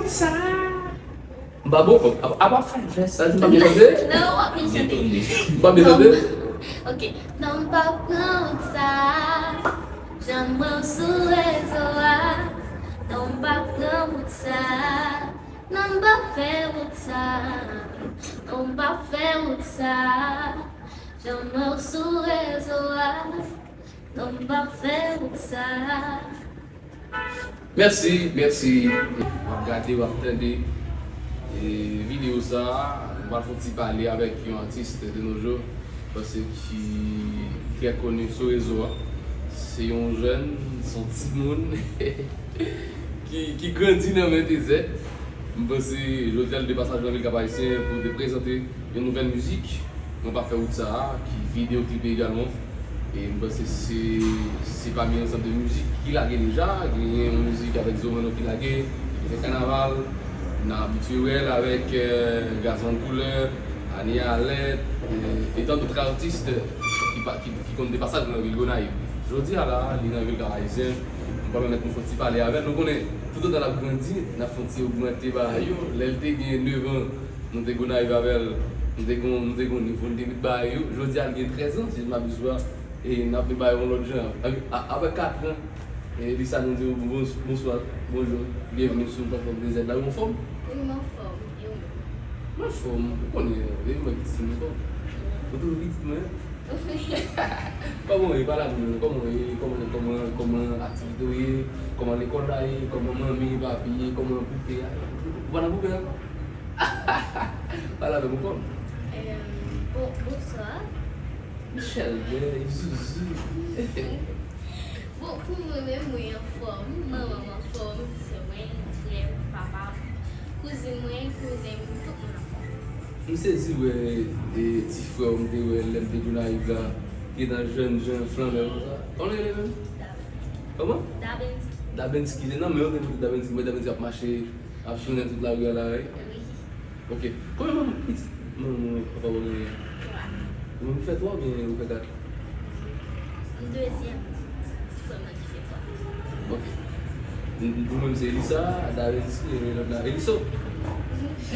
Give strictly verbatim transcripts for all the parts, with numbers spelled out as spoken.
Sa. M pa bon, apa, apa fè jès sa, m pa byen tande? Non, w ap byen tande. M pa byen tande? Ok. Non, m pa pran wout sa. Jan m wè w sou rezo a. Non, m pa pran wout sa. Non, m pa fè wout sa. Non, m pa fè wout sa. Jan m wè w sou rezo a. Non, m pa fè wout sa. Mèsi, mèsi. W ap gade, w ap tande, e, videyo sa a. Nou pral fè yon ti pale avèk yon atis de nos jours, paske ki trè koni sou rezo a. Se yon jèn, se yon timoun ki, ki grandi nan men T Z. M panse jodi a li de pasaj nan vil Kap Ayisyen pou te prezante yon nouvèl mizik, Mwen pa fè wout sa a, ki videyo klipe egalman. E m panse se, se pami ansanm de mizik ki lage deja. Genyen yon mizik avèk Zomano ki lage, ki fè kanaval. N abitye wè l avèk, eh, Gazman Koulè, Anie Alerte, eh, e tan dòt atis ki, pa- ki, ki konn de pasaj nan vil Gonayiv. Jodi a la, li nan vil Kap Ayisyen. Nou pral pèmèt nou fè yon ti pale avè l. Nou konnen, toutotan l ap grandi, n ap fè yon ti ogmante bagay yo. Lè l te gen nèf an, nou te Gonayiv avè l, nou te gon, nou te gon nivo, nou te met bagay yo. Jodi a, l gen trèz an, si m pa abitye, e n ap met bagay yo yon lòt jan. Apre, a- apre kat an, e li sa nou di w bon- bonswa, bonjou, byenveni sou platfòm D Z la, ou anfòm? Wi, m anfòm, e ou menm? M anfòm, ou konnen, depi mwen pitit, m anfòm. Ou toujou pitit, mwen. Kòman w ye? Pale avè m, kòman w ye? Kòman, kòman, kòman aktivite w ye? Kòman lekòl la ye? Kòman manmi, papi ye? Kòman poupe a? Ou pa nan poupe ankò? Pale avè m, ou fòm? Em, bon, bonswa. Michel, men, zuzu. Bon, pou mwen menm, mwen anfòm. Manman m anfòm, sè mwen, frè m, papa m, kouzin mwen, kouzen m, tout moun anfòm. M sezi wè, e, ti frè w m te wè lè m te Gonayiv la, ki gentan jèn jan, flanbè konsa. Kòman l rele menm? Daben. Kòman? Dabensky. Dabensky, se nan men w te fout Dabensky, mwen Dabensky ap mache, ap tounen tout lari a la, wi. Wi. Ok. Konbyen manm, pitit manman w, papa w genyen? Twa. Ou menm ou fè twa oubyen ou fè kat? M dezyèm. Ti frè m nan ki fè twa. Ok. M- m- Ou menm se Elisa, Davensky, e lòt la, Eliso.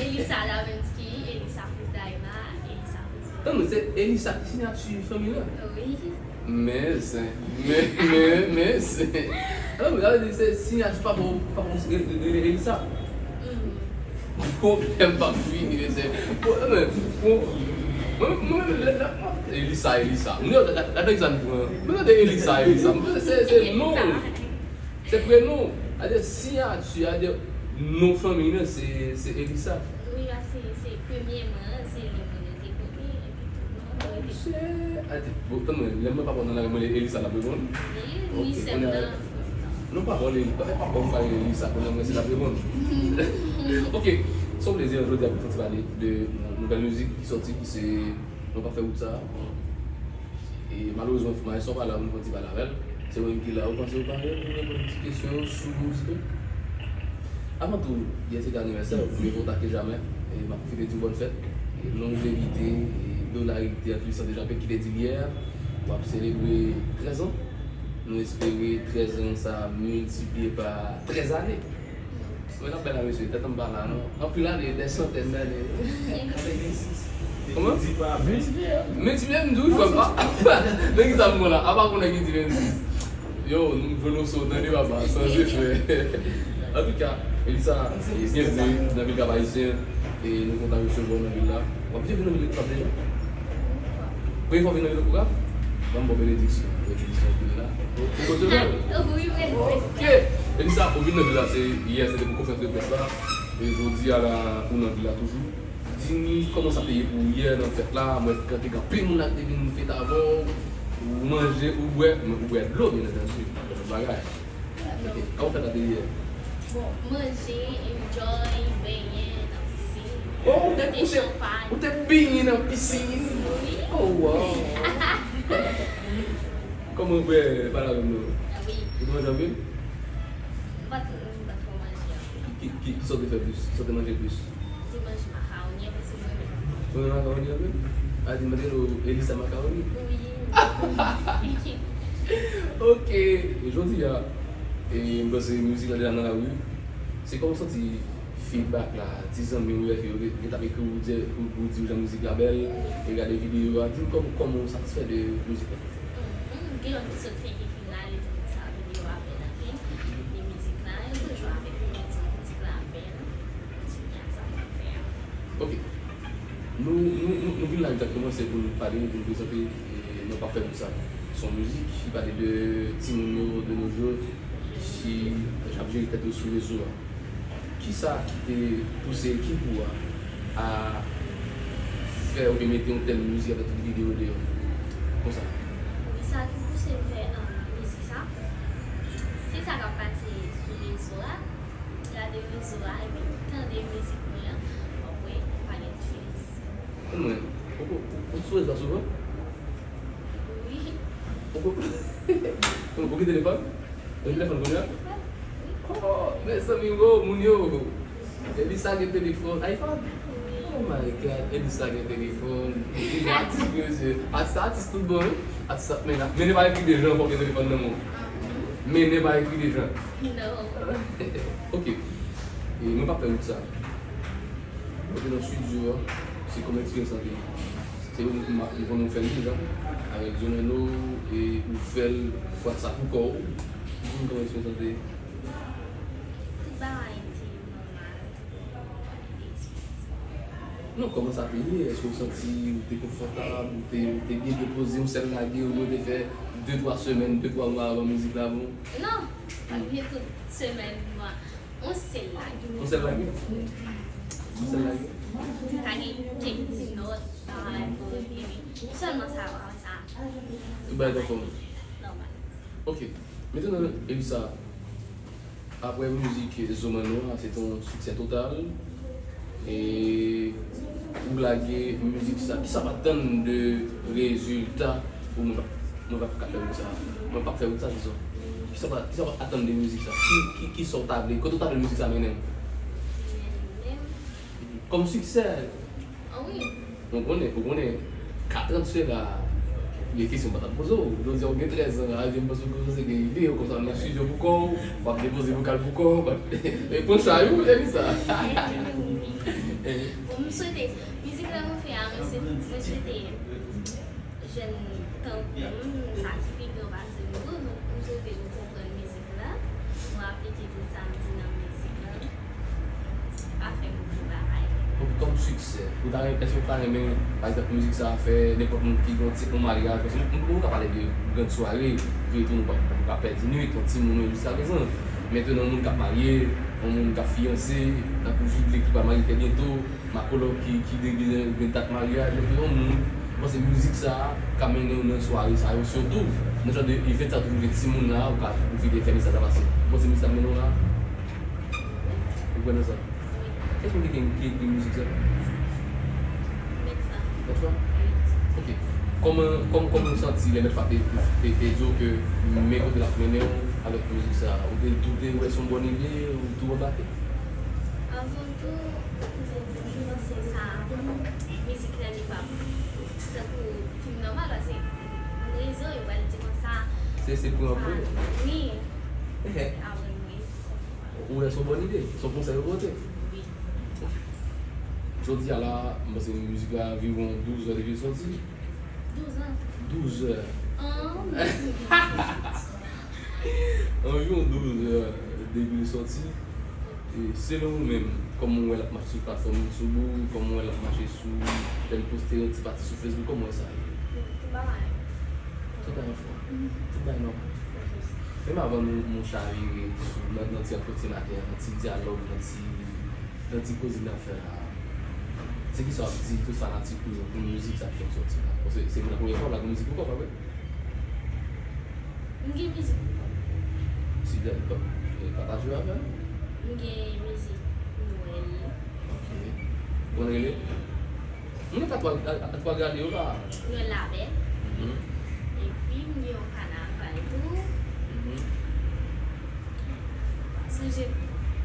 Elisa Davensky, Elisa Fritz Daima, Elisa Fritz. Tann, se Elisa ki siyati fanmi lan? Wi. Men zen, men, men, men zen. Alò, sa vle di se siyati papa w, papa w rele, rele Elisa. Mhm. Pwoblèm p ap fini, mesye. Pwo- men, pwo- mwen, mwen, mwen, lè- lè- Elisa, Elisa. Mwen, la- la- ladan ki sa nou pran? Mwen, gade Elisa, Elisa. Mwen, se, se non. Se prenon. Sa vle di siyati, sa vle di non fanmi lan, se, se Elisa. Wi, paske se premyèman, se li moun yo te konnen, epi tou, bon, mwen te Monchè, ate, bon, tann mwen, lè mwen pa pran nan lari, mwen, Elisa l ap reponn. Wi, ok, ni sè m nan. Non, pa pale, pa, pa, pa pale Elisa, konnen mwen se l ap reponn. Ok, se yon plezi jodi a pou fè ti pale de nouvèl mizik ki sòti, ki se Mwen pa fè wout sa. E malerezman, Maestro pa la pou n fè yon ti pale avè l. Se mwen menm ki la. Ou panse ou pare pou reponn ti kesyon yo sou mizik yo? Avan tou, yè se te anivèsè w, mieux vaut tard que jamais. E m ap pwofite di w bòn fèt. E longue vie, e de la vie à Christian Dejampé ki te di l yè, w ap selebre trèz an. Nou espere trèz an sa miltipliye pa trèz ane. Mwen ap bèl a mesye, tèt an pa la non. Anpil ane, dè santèn dane. Kòman? Vennsis. Vennsis, m di wi, frè m. Nan ki sa m pran la? Apa pou nèg ki di vennsis. Yo, nou volo so, tande papa, san efè. Antouka, Elisa, byenveni nan vil Kap Ayisyen. E nou kontan resevwa w nan vil la. W ap byen vin nan vil Okap deja? Premye fwa w vin nan vil Okap? Ban m ba w benediksyon. Benediksyon vin la. Ou, ou resevwa l? Wi, prezan. Ok. Elisa, ou vin nan vil la, se yè, se te pou konferans de près la. E jodi a la, ou nan vil la toujou. Di n kòman sa te ye pou ou yè nan fèt la. Mwen, te gen anpil moun la ki te vin fete avè w. Ou manje, ou bwè, men ou bwè dlo, byen antandi. Lòt bagay. Ok, kòman fèt la te ye? Bon, manje, enjoy, benyen nan pisin, pote chanpay. Oh, ou te, ou te, ou te benyen nan pisin? Wi. Oh, wow. Kòman, bwè, pale avè m non. Wi. Ou te manje anpil? M pa t, m pa twò manje anpil. Ki, ki, ki sa w te fè plis? Ki sa w te manje plis? Ou te manje makawoni anpil, se mwen menm. Ou renmen makawoni anpil? A di, mande nou, Elisa makawoni? Wi. Ok. E jodi a, e, m panse mizik la deja nan lari. Se kòman w santi Feedback la, ti zanmi w yo, yo, yo t ap ekri w, di, pou, pou di w jan mizik la bèl, yo gade videyo a, di m kòman, kòman w satisfè de mizik la? Gen yon ki sot fenk ekri m la, li di m sa videyo a bèl anpil, li mizik la, yo toujou avèk mwen, yo di m mizik la bèl, kontinye ak sa w ap fè a. Ok. Nou, nou, nou, nou vin la egzakteman, se pou nou pale, pou nou prezante, e, nou pa fè pou sa. Se yon mizik ki pale de timoun yo de nos jours ki ap jere tèt yo sou rezo a. Kisa ki te pouse ekip ou a a fè oubyen mete yon tèl mizik avèk tout videyo deyò konsa? Wi, sa ki pouse m fè um, mizik sa, se sa k ap pase sou rezo a, gade rezo a epi tande mizik mwen an, w ap wè m pa gen diferans. Mwen, ou, ou, ou sou rezo a souvan? Wi. Ou, ou, ou gen telefòn? Ou gen telefòn kounye a? Oh, mezanmi, oh, moun yo. Elisa gen telefòn, iPhone? Oh my God, Elisa gen telefòn. Li gen atis, mesye. Atis, atis tout bon, wi. Atis, men, men li pa ekri de jan, fòk gen telefòn nan men w. Men li pa ekri de jan. Non. Ok. E mwen pa fè wout sa. Mwen te nan estidyo a, se kòman eksperyans lan te ye? Se ou menm ki m ap, m konnen ou fè l deja, avèk Zomano, e ou fè l fwa sa pou kò w. Di m kòman eksperyans lan te ye? Tout bagay te nòmal. Non, kòman sa te ye? Èske w santi ou te konfòtab, ou te, ou te byen depoze, yon sèl lage, oubyen ou te fè de, twa semèn, de, twa mwa avan mizik la bon? Non, pa gen tout semèn, mwa. Yon sèl lage. Yon sèl lage? Yon sèl lage? Pa gen kèk ti nòt, bagay pou regle. Sèlman sa, sa. Tout bagay t anfòm? Nòmal. Ok. Mentnan, Elisa, apre mizik Zomano a, se te yon siksè total. E ou lage mizik sa. Kisa w atann de rezilta pou mwen pa, mwen pa ka fè wout sa? Mwen pa fè wout sa, se sa. Kisa w, kisa w atann de mizik sa? Ki, ki, kisa w ta vle? Kote w ta vle mizik sa mennen w? Mennen m. Kòm siksè. Ah wi. Ou konnen, ou konnen, kat an de sela, gen kesyon m pa t ap poze w. Jodi a, ou gen trèz an, a, m panse w kòmanse gen ide, ou konsa nan estidyo pou kò w, w ap depoze vokal pou kò w, w ap, e pran chay ou, Elisa. Bon, m swete, mizik la mwen fè a, mwen se, mwen swete jèn tankou m, sa ki pi gran pase m tou, donk m swete nou konprann mizik la, nou aplike tout sa m di nan mizik la, pa fè m oubli bagay. Kòm, kòm siksè, ou ta renmen, èske ou ta renmen, pa egzanp, mizik sa a fè nenpòt moun ki gen yon ti, yon maryaj, paske nou, nou, nou ka pale de grand sware, ki tou nou pa, nou ka pèdi nwit, yon timoun yo jiskaprezan. Mentnan, yon moun k ap marye, yon moun k ap fiyanse, tankou Judley ki pral marye trè byento, Makolòk ki, ki degaje oubyen dat maryaj, oubyen yon moun, m panse mizik sa a ka mennen w nan sware sa yo, sitou nan jan de event sa, toujou gen timoun la, ou ka pwofite fè mesaj la pase. M panse mizik sa ap mennen w la. Ou kwè nan sa? Kiyès moun ki te, ki ekri mizik sa? Mèt Fa. Mèt Fa? Wi. Ok. Kòman, kòm, kòman ou santi lè Mèt Fa te, te, te di w ke men kote l ap mennen w avèk mizik sa a? Ou te doute, ou wè se yon bòn ide, ou tou anbake? Avan tou, m te toujou panse sa, mizik la li p ap tankou fim nòmal, paske moun rezo yo pral di konsa. Se, se pou yon pou. Wi. Ehe. Avan wi. Ou wè se yon bòn ide, se yon konsèy ou pote. Wi. Jodi a la, m panse mizik la anviwon douz zè depi l sòti. Douz an. Douz zè. An. Anviwon douz zè depi l sòti. E selon ou menm, kòman w wè l ap mache sou platfòm YouTube ou, kòman w wè l ap mache sou, lè l poste yon ti pati sou Facebook, kòman w wè sa ye? Tout bagay. Tout bagay fò. Tout bagay nòmal. Menm avan nou, nou chavire sou, nan, nan ti antretyen maten an, nan ti dyalòg, nan ti, nan ti koze n ap fè la, se kisa w ap di tout fanatik ou yo pou mizik sa ki fèk sòti la? Paske se pou la premyè fwa w lage mizik pou kò w, pa vre? M gen mizik pou kò m. Sipè, e, pataje yo avè nou. M gen mizik Nwèl. Ok. Kòman l rele? M gen kat w al, kat w al gade yo la. Nwèl la bèl. Mhm. Epi m gen yon kanaval tou. Mhm. Sonje,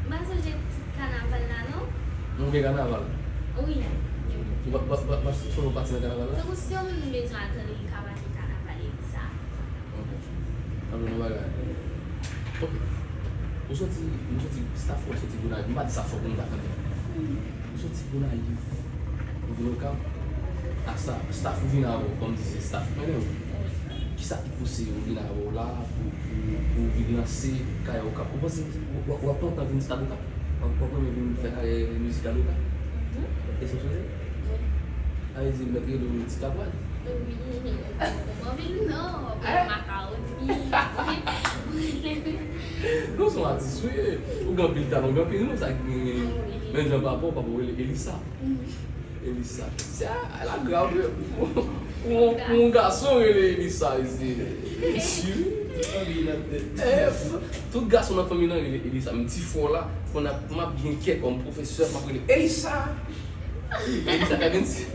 m pa sonje tit kanaval la non. Nou gen kanaval? Wi. Ou pa, pa, pa, pa sonje yon pati nan kanaval la? Tankou si yon moun bezwen al tande li ka pase kanaval epi sa. Ok. Ap jwenn yon bagay. Ok. Ou soti, ou soti, staff ou soti Gonayiv. M pa di sa fò pou m ta tande. Ou soti Gonayiv. Ou vin Okap. Ak sa, staff ou vin avè w, kòm di se staff mennen w. Kisa ki pouse yo vin avè w la pou, pou, pou vin lanse karyè Okap? Ou panse w, w, w ap kontan vin stad Okap? W ap, w ap renmen vin fè karyè mizikal Okap? Kesyon poze? Sa vle di mèt rele w Ti Kabwad? Wi, ou konprann anpil non, ou konprann makawoni. Non, se yon atis wi. Ou gen anpil talan, ou gen anpil non, sa ki gen. Men jan papa w, papa w rele Elisa. Elisa. Se a, la grav wi. Pou, pou, pou yon gason rele Elisa, se si. Eh, tout gason nan fanmi nan rele Elisa. Men ti fò la, kon ap, m ap gen kè kòm pwofesè, m ap rele Elisa. Elisa Kavenski.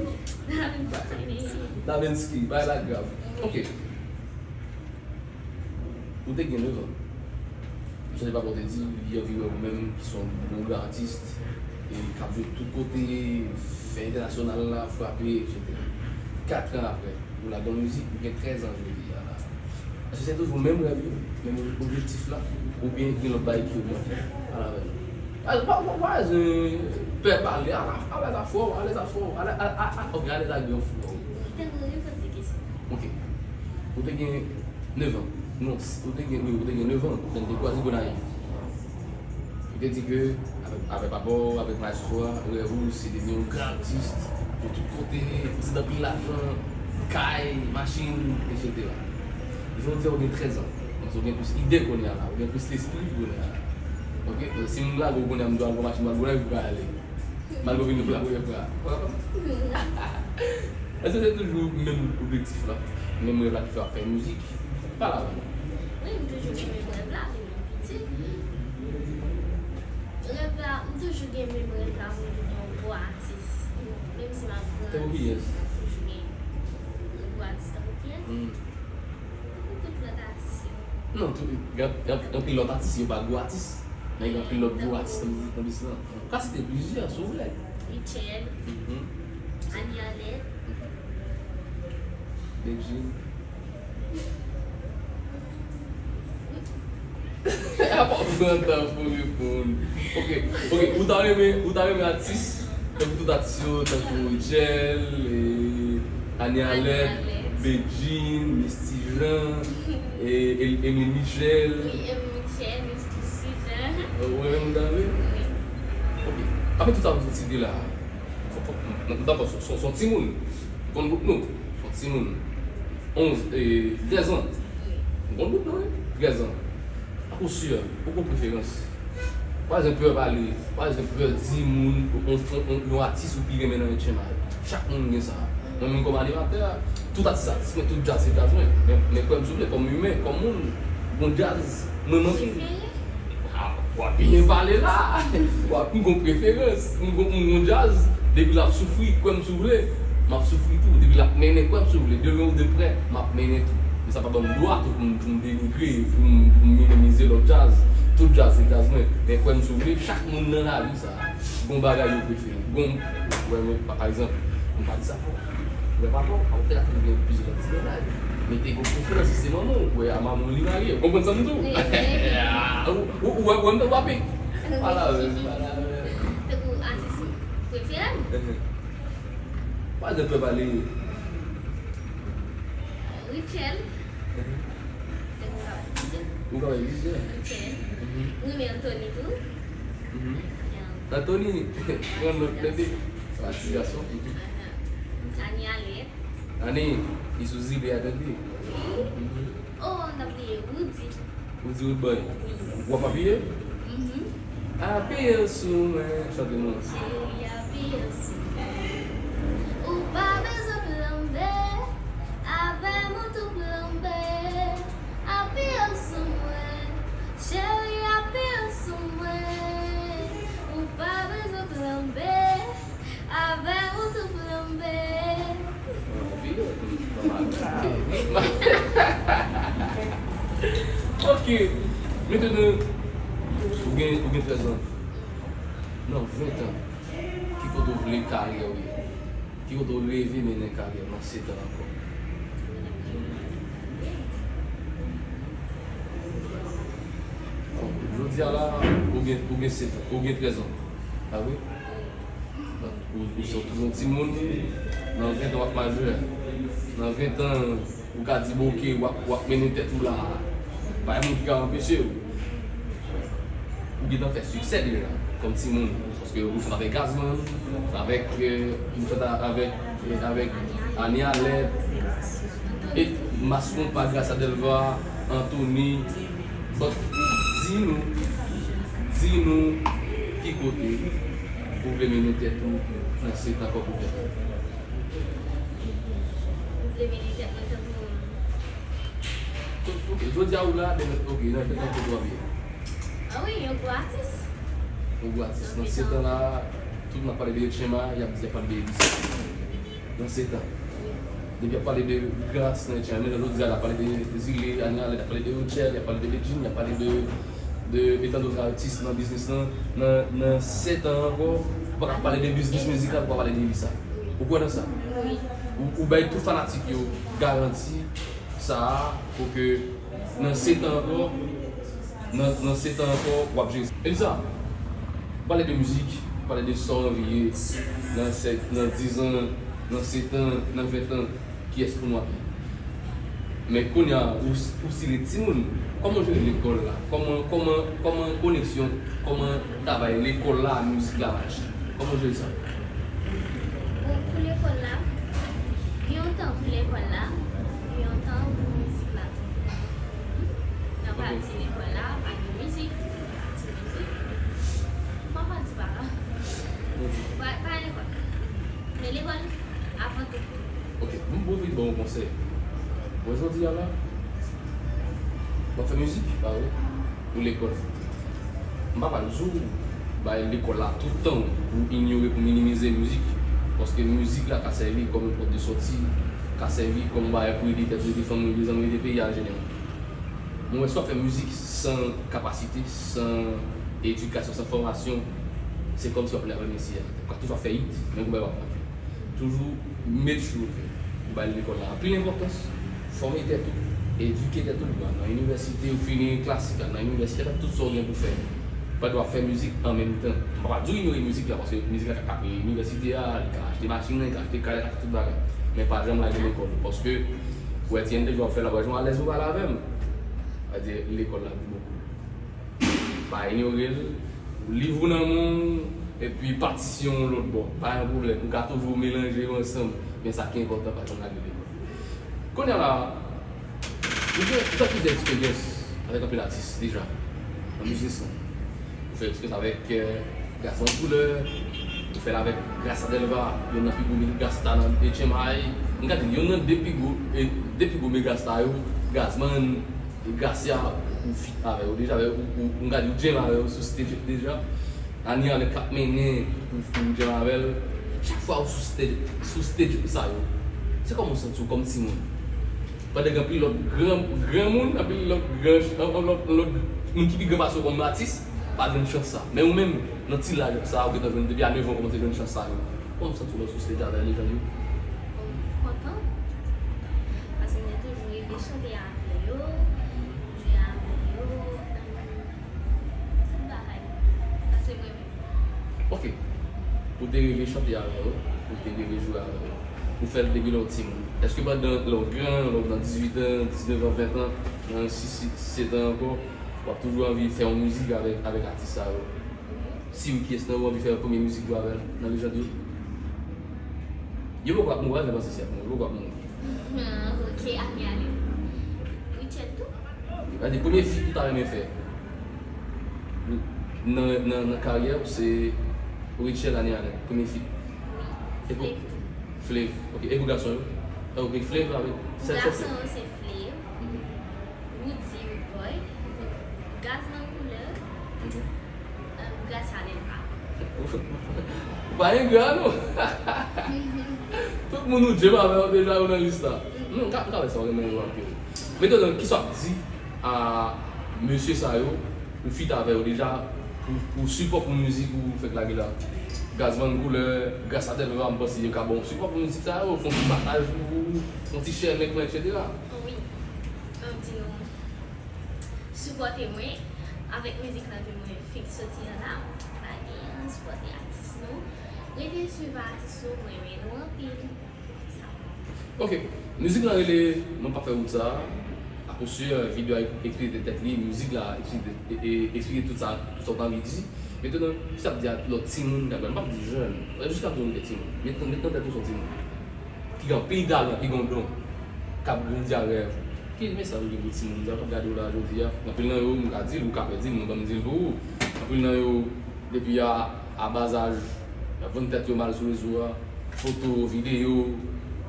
Davenski, bay la grav. Ok. Ou te gen nèf an. M sonje papa w te di, li anvi wè ou menm ki se yon bon gran atis, e k ap jwe tout kote, fè entènasyonal la, frape, etsetera. Kat an apre, ou ladan mizik, ou gen trèz an jodi a la. Èske se toujou menm rèv yo, menm objektif la, oubyen gen lòt bagay ki ogmante? Pale avè nou. Pa, pa, pa, pa, pè pale, ale, ale afè w, ale afè w, ale, ale, ale, ok, ale avè afè w. Ou te gen nèf an. Non, ou te gen, wi, ou te gen nèf an lè n te kwaze Gonayiv. Ou te di ke avèk, avèk papa w, avèk maestro a, rèv ou se devni yon gran atis de tout kote, ou te anpil lajan, kay, machin, etsetera. Jodi a ou gen trèz an. Donk ou gen plis ide kounye a la, ou gen plis lespri kounye a la. Ok? Donk si m lage w kounye a, m di w al pran machin, m al Gonayiv, ou pa ale. Malgre w vin pou la premyè fwa. Èske se toujou menm objektif la? Menm rèv la ki fè w ap fè mizik? Pale avè nou. Wi, m toujou gen menm rèv la, depi m piti. Rèv la, m toujou gen menm rèv la pou m vin yon gwo atis. Menm si m ap grandi, m ap toujou gen yon gwo atis tankou kiyès? Tankou tout lòt atis yo. Non, tout, gen, gen, gen anpil lòt atis, yo pa gwo atis. Men gen anpil lòt gwo atis nan mizik, nan biznis lan. Ou ka site plizyè, si w vle. Rutshelle, Annie Alerte. Bedjine. Apa w pran tan pou reponn? Ok, ok, ou ta renmen, ou ta renmen atis, tankou tout atis yo, tankou Rutshelle, e, Annie Alerte, Bedjine, Misty Jean, e, e, Emeline Michel. Wi, Emeline Michel, Misty Jean. Ou renmen moun sa vre? Wi. Ok. Apre tout sa nou sot site la, fò, fò, nou dakò, se, se, se yon timoun. Konn gwoup nou. Se yon timoun. Onz, e, trèz an. Wi. Konn gwoup nou, wi. Trèz an. Akosi, ou gon preferans? Pa janm pè pale, pa janm pè di moun, yon, yon, yon, yon atis ou pi renmen nan H M I. Chak moun gen sa. Mwen menm kòm animatè, tout atis atis mwen, tout djaz se djaz mwen. Men, men kwè m si w vle, kòm imen, kòm moun, gon djaz mwen manke. Prefere? Ah, w ap byen pale la. W ap, m gon preferans. M gon, m gon djaz, depi l ap soufri, kwè m si w vle, m ap soufri tou. Depi l ap mennen, kwè m si w vle, de lwen ou de prè, m ap mennen tou. Men sa pa ban m dwa tou pou m, pou m denigre, pou m, pou m minimize lòt djaz. Tout djaz se djaz mwen. Men kwè m si w vle, chak moun nan lavi sa, gon bagay yo prefere. Gon, wè, men, pa, pa egzanp, m pa di sa fò. Wè, pa fò, a ou te ka toujou gen plizyè lòt ti bagay. Men te gon preferans, si se manman w, wè, a manman w li marye. Ou konprann sa m di w? Wi, wi, wi. Ou, ou, ou wè, wè m t ap ape. Ala, ala. Tankou atis prefere m? Pa de pè pale. Rutshelle. Ou ka wè plizyè. Rutshelle. M renmen Anthony tou. Anthony, pran nòt tande. Atis gason. Annie Alerte. Annie, li sou zile a tande. Oh, m t ap bliye Roody. Ou di Roodboy. Wi. W ap apiye? Mhm. Apiye sou mwen. Chante non. Cheri, apiye sou mwen. Ou pa bezwen planbe. Avè m ou tou planbe. Apiye sou mwen. Cheri, apiye sou mwen. Ou pa bezwen planbe. Avè m ou tou planbe. Ok. Mentnan, ou gen, ou gen trèz an. Nan ven tan, ki kote w vle karyè w ye? Ki kote w reve mennen karyè w nan sèt an ankò? Bon, jodi Jodi a la, ou gen, ou gen sèt an, ou gen trèz an. Pa vre? Ou, ou se toujou yon timoun, nan ven tan w ap majè. Nan ven tan, ou ka di, "Bon, oke, w ap, w ap mennen tèt ou la." Pa gen moun ki ka anpeche w. Ou gentan fè siksè deja, kòm timoun. Paske ou sot avèk Gazman, avèk, euh, ou sot avèk, avèk Anie Alèt, e Mass Konpa, Gracia Delva, Anthony. But, di nou, di nou, ki kote ou vle mennen tèt ou nan sèt an ankò pou fè? Ou vle mennen tèt mwen tankou... Ok, jodi a ou la, demen, ok, nan sèt an kote w ap ye? Ah wi, yon gwo atis. Yon gwo atis. Nan sèt an la, tout moun ap pale de Etchema, y ap di y ap pale de Elisa. Nan sèt an. Depi y ap pale de Gras nan Etchema, men jodi a, y ap pale de Zile, Anie Alèt, y ap pale de Rutshelle, y ap pale de Bedjine, y ap pale de, de, e tant d'autres artistes nan biznis lan. Nan, nan sèt an ankò, ou pa ka pale de biznis mizikal, ou pa pale de Elisa. Ou kwè nan sa? Ou, ou bay tout fanatik yo garanti sa a, pou ke nan sèt an ankò, nan, nan sèt an ankò, w ap jere. Elisa, pale de mizik, pale de sa w anvi ye nan sèt, nan diz an, nan sèt an, nan ven an, kiyès pou nou ap ye. Men kounye a, ou, ou si le timoun, kòman w jere lekòl la? Kòman, kòman, kòman koneksyon, kòman travay lekòl la, mizik la mache? Kòman w jere sa? Bon, pou lekòl la, gen yon tan pou lekòl la, gen yon tan pou mizik la tou. Nan pati lekòl la, pa gen mizik, pati mizik. Mwen pa di pa la. Pa, pa lekòl. Men lekòl, avan tout. Ok, m pwofite ba w yon konsèy. Bon, jodi a la, w ap fè mizik, pa vre? Ou lekòl. M pa pral di w bay lekòl la tout tan w pou inyore, pou minimize mizik. Paske mizik la ka sèvi kòm yon pòt de sòti, ka sèvi kòm yon bagay pou ede tèt ou, ede fanmi w, ede zanmi w, ede peyi a an jeneral. Mwen wè si w ap fè mizik san kapasite, san edikasyon, san fòmasyon, se kòmsi w ap leve mesye a. Ou ka toujou ap fè hit, men gon bagay w ap manke. Toujou make sure ke ou bay lekòl la anpil enpòtans, fòme tèt ou, edike tèt ou, nan inivèsite, ou fini klasik la, nan inivèsite, fè tout sa w gen pou fè. Pandan w ap fè mizik an menm tan. M pa di w inyore mizik la, paske mizik la ka, ka peye inivèsite a, li ka achte machin nan, li ka achte kay, li ka achte tout bagay. Men pa janm lage lekòl ou, paske ou wè ti N D J w ap fè la, w wè jan w alèz ou pale avè m. Sa vle di lekòl la pi bon pou ou. Pa inyore l, liv ou nan men w, epi patisyon w lòt bò. Pa gen pwoblèm, ou ka toujou melanje yo ansanm, men sa ki enpòtan, pa janm lage lekòl. Kounye a la, ou gen, ou fè plizyè eksperyans avèk anpil atis deja nan biznis lan. Ou fè eksperyans avèk, euh, Gazman Koulè, ou fè l avèk Gracia Delva, youn nan pi gwo mega star nan H M I. M ka di, youn nan de pi gwo, e, de pi gwo mega star yo, Gazman, e Gracia, ou feat avè yo deja, avè yo, ou, ou, m ka di, ou jam avè yo sou stage deja. Anie Alèt k ap mennen, ou, ou jam avè l. Chak fwa ou sou stage, sou stage sa yo, se kòman w santi w kòm timoun? Pandan gen anpil lòt gran, granmoun, anpil lòt gran, an, an, lòt, lòt moun ki pi gran pase w kòm atis, pa jwenn chans sa. Men ou menm, nan ti laj sa, ou gentan jwenn depi a nèf an, ou kòmanse jwenn chans sa yo. Kòman w santi w lè w sou stage avè lejann yo? Bon, kontan. Paske m te toujou reve chante avè yo, jwe avè yo, tout bagay. Paske mwen Ok. Ou te reve chante avè yo, ou te reve jwe avè yo. Ou fè l depi lè w timoun. Èske pandan lè w gran, lè w nan dizuit an, diznèf an, ven an, nan sis, sèt an ankò, w ap toujou anvi fè yon mizik avèk, avèk atis sa yo? Si wi, kiyès nan yo w anvi fè premye mizik ou avè l nan lejann yo? Yo poko ap mouri, pa janm panse si y ap mouri, yo poko ap mouri. Ok, Anie Alèt. Rutshelle tou? Gade, premye feat ou ta renmen fè nan, nan, nan karyè w, se Rutshelle, Anie Alèt, premye feat. Wi. E pou Flave tou. Flave, ok. E pou gason yo? Ah, ok, Flave avèk sèl sèl Flave. Pou gason yo, se Flave, Roody, Roodboy, Gazman Koulè. Ok. Gracia Delva. Ou pa engra, non. Tout moun ou jam avè yo deja yo nan lis la. Non, m ka, m ka wè sa w renmen yo anpil. Metedan, kisa w ap di a mesye sa yo, ou feat avè yo deja, pou, pou sipò pou mizik ou fèk lage la? Gazman Koulè, Gracia Delva, m panse yo ka ba w sipò pou mizik sa yo, fè yon ti pataj pou ou, fè yon ti share link lan, etsetera. Wi. Mwen di nou, sipòte mwen, Avèk mizik lan ke mwen fenk soti an la, pa gen an, sipòte atis nou. Rete swiv atis nou, mwen renmen nou anpil. Ok, mizik lan rele Mwen p ap fè wout sa. Aposi, videyo a eksplike tèt li, mizik la eksplike, e, e, eksplike tout sa, tout sa w t anvi di. Mentnan, kisa w ap di a lòt timoun k ap gade, m p ap di jèn, jis k ap di yon timoun. Met, met nan tèt ou se yon timoun ki gen anpil talan, ki gen yon don, k ap grandi avè ki mesaj ou gen pou timoun sa k ap gade w la jodi a? Anpil nan yo, m ka di l, ou ka pè di l, mwen ban m di l pou ou. Anpil nan yo, depi a, a bazaj, y ap vann tèt yo mal sou rezo a, foto, videyo,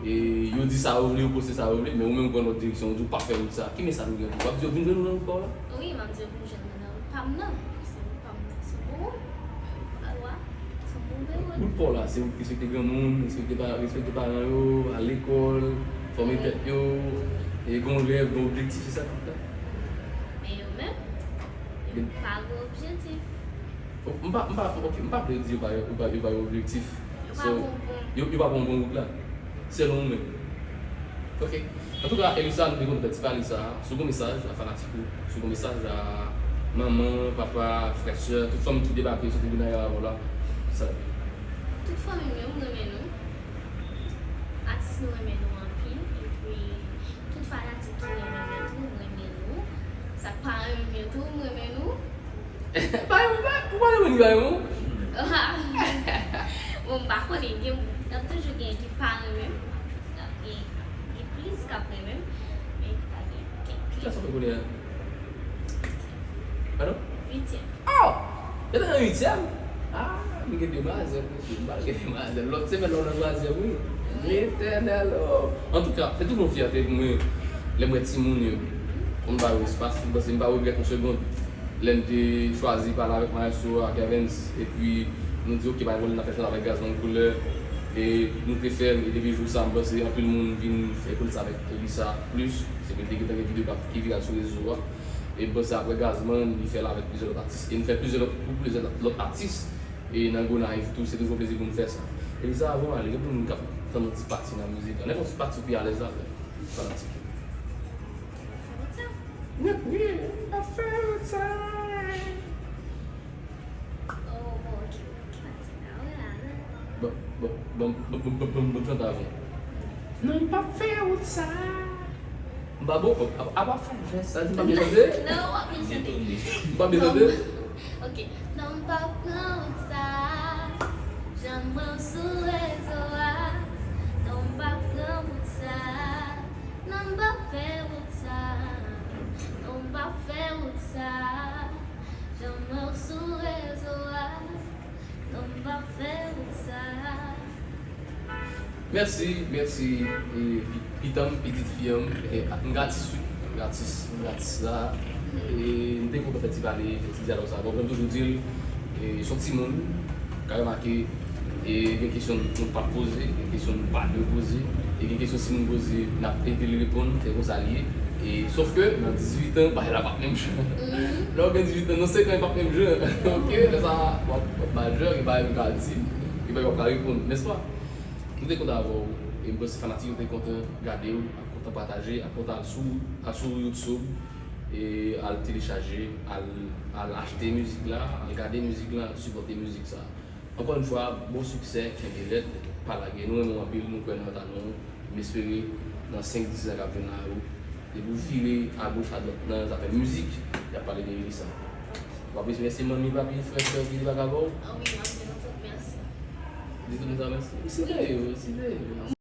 e yo di sa yo vle, yo poste sa yo vle, men ou menm ou pran lòt direksyon, ou di w p ap fè wout sa. Ki mesaj ou gen pou yo? W ap di yo vin jwenn ou nan wout pa w la? W ap di yo vin jwenn mwen nan wout pa m nan, se wout pa m nan, se bon wout. Alwa, se move wout. Wout pa w la, se wout respekte granmoun, respekte pa, respekte paran yo, al lekòl, fòme tèt yo, e gen yon rèv, gen yon objektif, se sa k ap fè. Men yo menm, yo pa gen objektif. M pa, m pa, ok, m pa vle di yo pa, yo pa, yo pa gen objektif. Yo pa pran bon. Yo, yo pa pran bon wout la. Selon ou menm. Ok. Antouka, Elisa, nou te kontan fè ti pale sa. Si w gen mesaj a fanatik ou, si w gen mesaj a manman, papa, frè, sè, tout fanm ki debake sou tribinay la avè w la, sa. Tout fanmi m yo, m renmen nou. Atis nou renmen nou anpil. Epi, tout fanatik ki renmen nou tou, m renmen nou. Sa k pa renmen m yo tou, m renmen nou. Ba yo, ba, ou pa renmen li, ba yo. Bon, m pa konnen, gen, n ap toujou gen ki pa renmen m. Gen, gen plis k ap renmen m, men pa gen kèk ki. Kiyès ou fè kounye a? Padon? Uityèm. Oh! Yo te nan uityèm? Ah, m gen demwazèl, mesye. M pral gen demwazèl. Lòt semèn, la, w nan twazyèm, wi. Letènèl, oh! Antouka, se toujou yon fyète pou mwen, lè m wè timoun yo, pou m ba yo espas, m panse m pa regrèt yon segond. Lè n te chwazi pale avèk maestro a, Kervens, epi nou di, "Ok, pa gen pwoblèm, n ap fè chante avèk Gazman Koulè." E nou te fè l, e depi jou sa, m panse anpil moun vin fè konnen sa avèk Elisa plis, se ke l te gentan gen videyo k ap, ki viral sou rezo a. E m panse apre Gazman, li fè l avèk plizyè lòt atis. E n fè plizyè lòt, pou plizyè lòt atis. E nan Gonayiv tou, se toujou yon plezi pou n fè sa. Elisa, avan w ale, gen pou moun k ap tann yon ti pati nan mizik la. Nenpòt ti pati ou pi alèz la, fè. Fanatik. Wi, m ap fè wout sa. Oh, bon, ok. Bon, bon, bon, bon, bon, bon, bon, bon, chante avan. Non, m p ap fè wout sa. M pa bon, a, a pa fè jès, sa di m pa byen chante? Non, w ap byen chante. M pa byen chante? Ok. Non, m p ap pran wout sa. Jan m wè w sou rezo a. Non, m p ap pran wout sa. Non, m p ap fè wout sa. Non, m p ap fè wout sa. Jan m wè w sou rezo a. Non, m p ap fè wout sa. Mèsi, mèsi, e, pi-, pitan m, pitit fi an m, e, m gratis, wi, m gratis, m gratis la. E, m te kontan fè ti pale, fè ti dyalòg sa. Bon, jan m toujou di l, e, se yon timoun, ka remake, e, gen kesyon nou pa poze, gen kesyon nou pa dwe poze, e gen kesyon si moun poze, n ap ede l reponn, se konsa l ye. E, sòf ke nan dizuit an, bagay la p ap menm jan. Lè w gen dizuit an, nan senk an, li p ap menm jan. Ok, lè sa, w ap, w ap majè, gen bagay ou ka di, gen bagay w ap ka reponn, nèspa? Nou te kontan avè w, e m panse fanatik yo te kontan gade w, ap kontan pataje, ap kontan al sou, al sou YouTube, e al telechaje, al, al achte mizik la, al gade mizik la, sipòte mizik sa. Ankò yon fwa, bon siksè, kenbe rèd, pa lage. Nou renmen w anpil, nou kwè nan talan w. M espere nan senk, dis an k ap vin la yo, depi w vire agoch adwat nan zafè mizik, y ap pale de Elisa. W ap remèsye manmi, papi, frè, sè ki debake avè w? Ah wi, m ap di nou tout mèsi. Di tout moun sa mèsi. Wi. Site yo, site yo.